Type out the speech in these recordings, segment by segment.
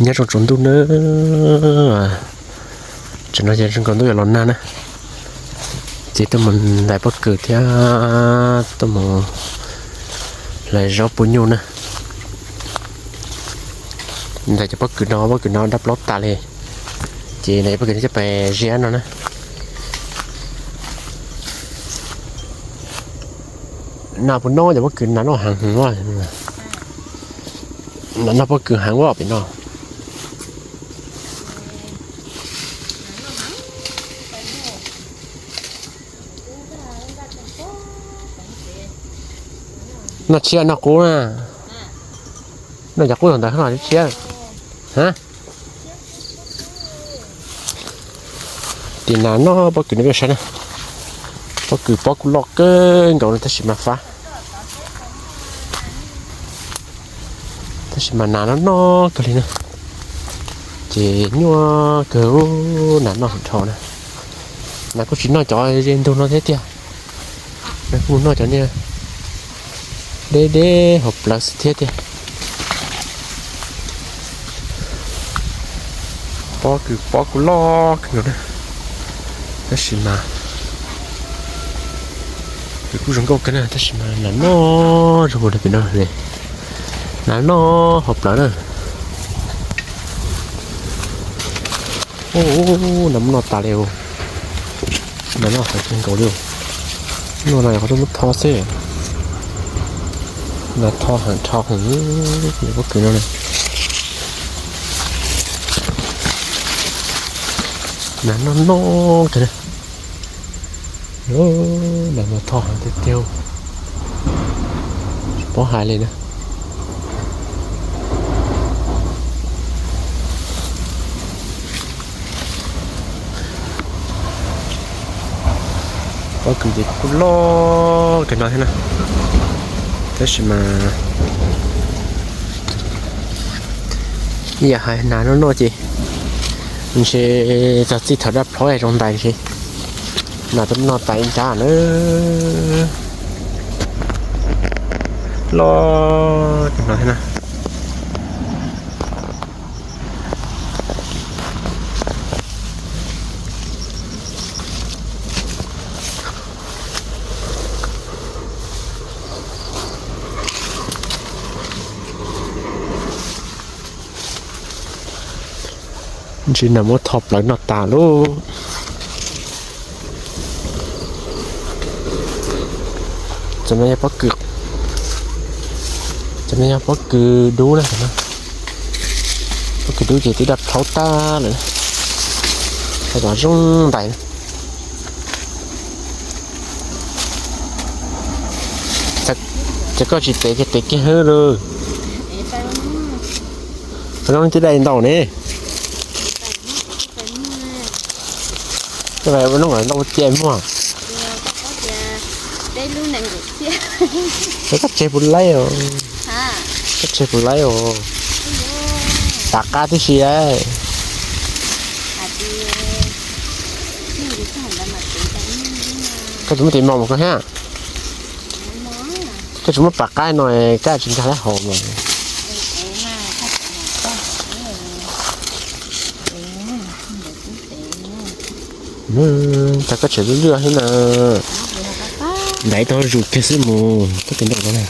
Nyob zoo tsaus ntuj nawb, tam no ces zoo nkaus ntuj yuav los nag na, ces tuaj mus ntais pob kws thiab tuaj mus hlais zaub puv nyuj na. Ntais cov pob kws no, pob kws no dab plaub tas li, ces ntais pob kws no coj pais ziab no na. Nag puas noj cov pob kws, nag noj heev heev, nag noj pob kws heev ua pem no. Noj tshiab noj qub na, noj cov qub thaum ntawd no tshiab. Tim nag noj pob kws no peb saib na, pob kws pob kuj loj kawg nkaus no tab sis mas fab, tab sis mas nag noj noj kawg li na, ces nyuaj kawg, nag noj heev dhau na. Nag kuj tsis noj cov ze ntug no thiab tiag, nag kuj noj cov niag deb deb hauv plawv xwb thiab tiag. Pob kws pob kuj loj kawg nkaus na, tab sis mas kws kuj zoo nkauj kawg na, tab sis mas nag noj zoo li pem no, nag noj hauv plawv na. Ub, nag muab noj tas li, nag noj heev kawg nkaus li. Noj no yog qhov tuaj muab tho xwb, nag tho heev dhau heev, pob kws no na. Nag noj noj kawg na, nag no tho heev tiag tiag, tsis paub hais li na. Pob kws ces kuj loj kawg no thiab na, tab sis mas ib yam hais nag noj noj ces ntshe txog txij thaum dab plhaub zoo ntais ntshe nag tuaj noj tas ib nrab na. Loj kawg no thiab na. Ntshe nag muab tho plawv noj tas lauj. Cov no yog pob kws, cov no yog pob kws dub na, pob kws dub ces twb dab plhaub tag lawm, tau tom zoo ntais. Ces koj tsis tev ces tev kiag hwb lauj. Zoo twb dai ntau ne. Koj ua noj ntau cia muag. Koj tseg puas laib os? Koj tseg puas laib os? Pam qab tib si. Koj tsis muaj tes mos mas koj hab. Koj tsis muab pam qab no, koj tsis nkag lawm hauv mas. Tag koj tshem lwj lwj xwb na. Ntaiv tau zuj kiag xwb mus, koj tes ntaum no na.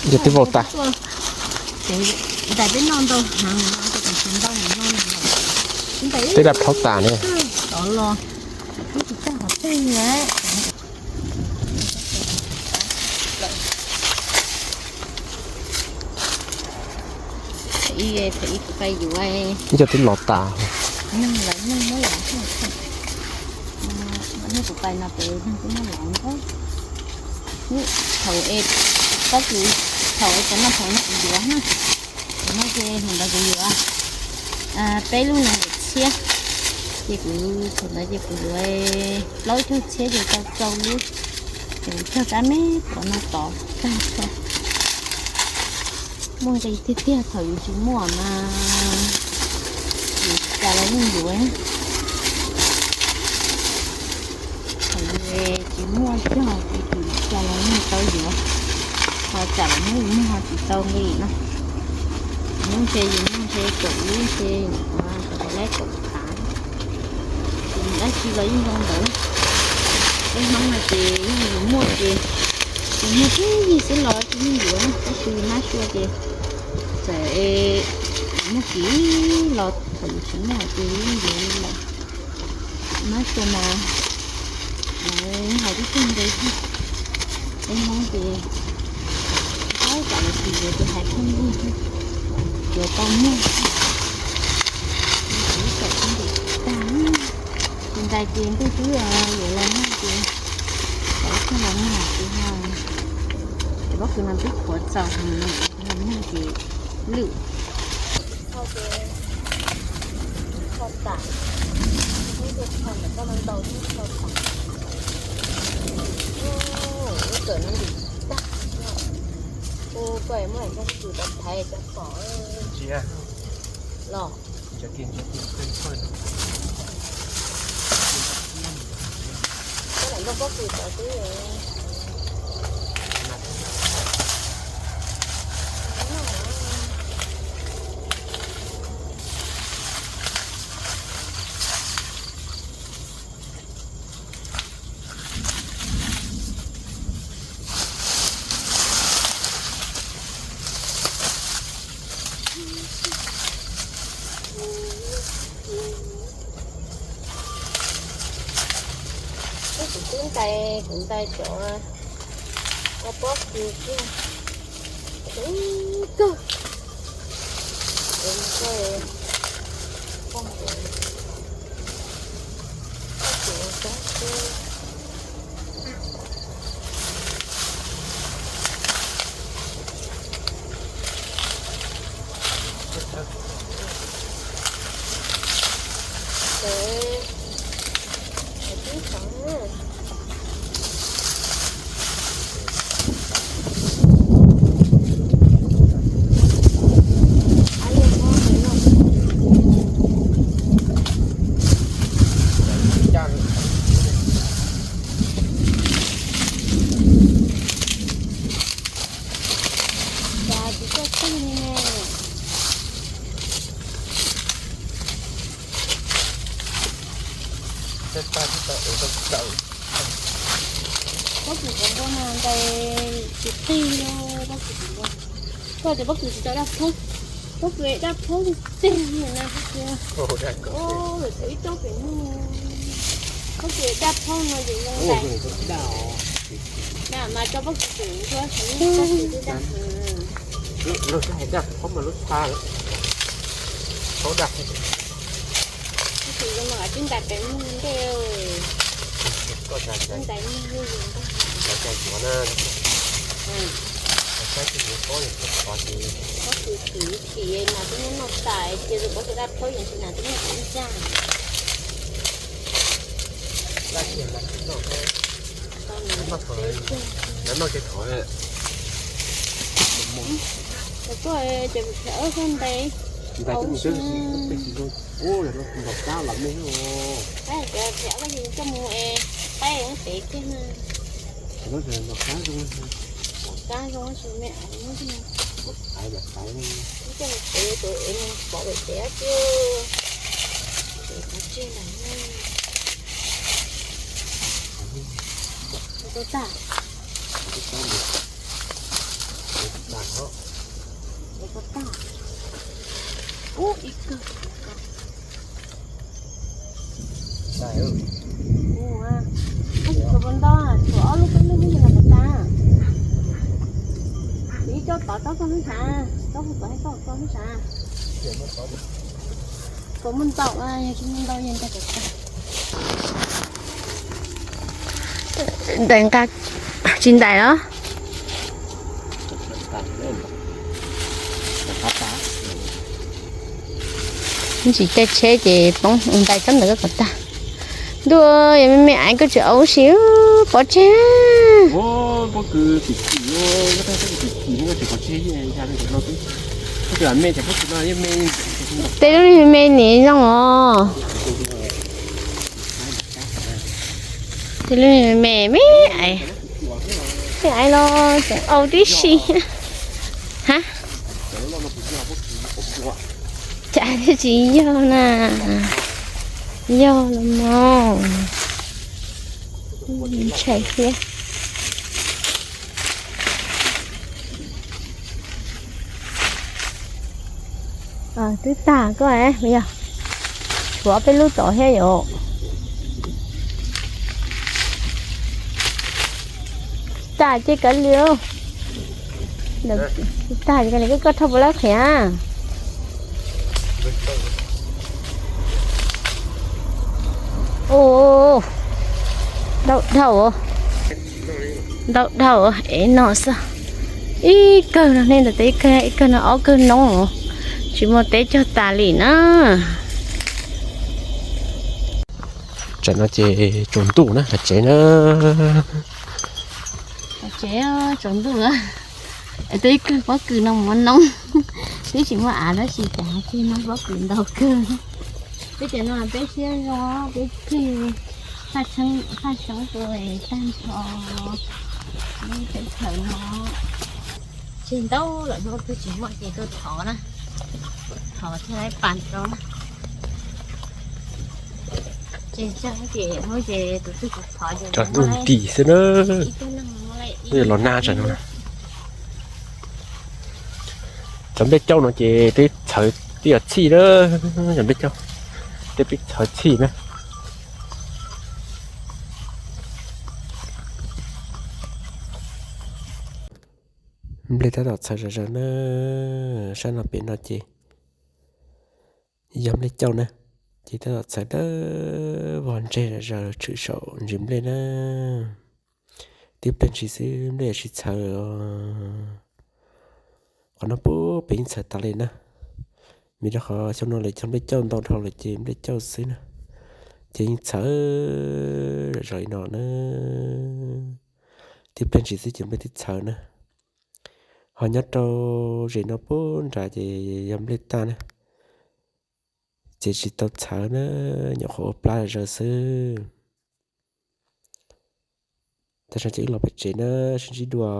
Yog twb vau tas. Twb dab plhaub tas ne. Ib co twb los tas. Thaum es, thaum es cov no thaum no kuv yuav na, no ces thaum ntawd kuv yuav peb lub nees nkaum txhiab, ces kuv thaum ntawd ces kuv yuav plaub caug txhiab ces tau rau lub, ces kuv cog kab me pov no tod tag tso. Muaj tiag tiag, thaum yus tsis muaj mas yus cas los yeej yuav. Thaum yus tsis muaj cog ces yus cas los yeej tau yuav, ho tsam los muab yus muag ho tsis tau nqi no. Nyob ntshe yus nyob ntshe kaum ib ntshe, cov tau laib kaum phav. Ces nws dab tsi los yeej zoo ntawd. Peb Hmoob no ces yeej yus muaj ces, yus muaj tib yig xwb los tsis yeej yuav na, tab sis Mab Sua ces txawm muaj kiag los thaum yus tsis muaj ces yeej yuav li lawm. Mab Sua mas lawv hais tib tug npe, peb Hmoob ces paub tsam los tsis yuav ces hais pheej yig, yuav tau muag. Tag, tsis ntais ces ntuj twb yuav los nag ces tau pheej los nag ces ho, ces pob kws no twb qhuav txaus heev, los nag ces lwj. Kho tas, hnub tuaj kho ntawm koj no ntau hnub kho tas. Ub, kawm no ntim tag. Ua koj muab pob kws rau thaiv cov pom los. Koj lam nrog pob kws cov twb. Kuv twb ntais, kuv ntais cov pob kws kiag, ib kawg. Pob kws cov npua no ntais tsis qig li, pob kws cov npua. Koj tias pob kws tsis tau daj phob, pob kws daj phob teg na. Ib tsob pem muag, pob kws daj phob no ces zoo ntais. Daj mas tso pob kws tseem ntua xwb, pob kws twb daj. Lub daj phob mas lub tshaj, phob daj. Pob kws zoo no twb ntais pem muag ntej. Koj ntais muag ntej, pob kws twb tim mas twb muab noj tas, cia pob kws daj phob yeej tsis nas twb muab ib zaj. Lawv noj ces thov. Ces kuj ces kuv thiaj ua koj ntais. Ntais twb mus twb tsis zoo. Ua yog no ntaus kab los me. Tab sis thiaj ua ces coj mus es qaib ua pem kiag na. Ntaus kab zoo, ntaus kab zoo tsis me. Coj mus pem tus es nws pom pem pem tiag. Pem qhov tsev ntawd. Tau tag. Tau tag. Ub, ib kawg. Ub, tab sis tshuav puas ntau, tshuav ob lub peb lub xwb los puas tag. Ib tsob tod tsob koj hnub tshav, tsob hu tod tsob koj hnub tshav. Puas muaj ntau, yog tsis muaj ntau yog ntau puas tag. Ntais nqa tsis ntais los. Tsis caij tsheb ces poob ntais tsob ntawd kom tag. Ntuj, yog me me aiv koj tsis ua si pov tseg. Tej lub me me nim zoo os. Tej lub me me me aiv, me aiv los tseem au tib si. Ha, Cas thiaj tsis yog na, yog los mas ntshai thiab. Twb tag koj, yog tshuav peb lub tom thiab yom. Tag ces kav liam, tag ces kav liam, koj thauj puas lab qhiav. Ua, dhau dhau, dhau dhau, ev no xwb. Ib kawg no, nej ntawm teb ib kawg, ib kawg no, ob kawg no, tsis muaj teb cog tas li na. Tsam no ces tsaus ntuj na, hais tsev na. Tsev tsaus ntuj, twb ib kawg pob kws no mov noob, twb tsis muaj av tab sis cas tig no pob kws ntau kawg. Peb cov no peb siab zoo, peb plig, Haj Xyoob tus tag nrho, peb txhawm no. Tseg ntau lawm, hnub twg tsis muaj ces tuaj thov na, thov thiaj li pab rau na. Tseg tsawg ces hnub ces tus twg kuv thov ces cov ntuj nti xwb na. Ib tug neeg muaj li ib los nab tsam no na. Cov nplej cauj no ces twb txhawv, twb yuav txhij na, cov nplej cauj, twb pib txhawv txhij na. Nplej tab tom txhawv zom zaws na, sab no pem no ces yog nplej cauj na, ces tab tom txhawv dawb vog ntseg zom zaws tshwm saum ntsis nplej na. Tib pliag ntshis xwb nplej yuav sib txhawv. Qhov no puag pem yeej txhawv tas li na, vim rau qhov xyoo no lawv cog nplej cauj ntau dhau lawm ces nplej cauj xwb na, ces yeej txhawv zom zaws li no na. Tib pliag ntshis xwb ces nplej twb txhawv na. Ho nyob rau zem no puag nrad ces yog nplej taj na, ces tsis tau txhawv na, nyuam qhuav ua plab zom zaws xwb. Tam sim no ces wb los pem tsev na, sib ntsib dua.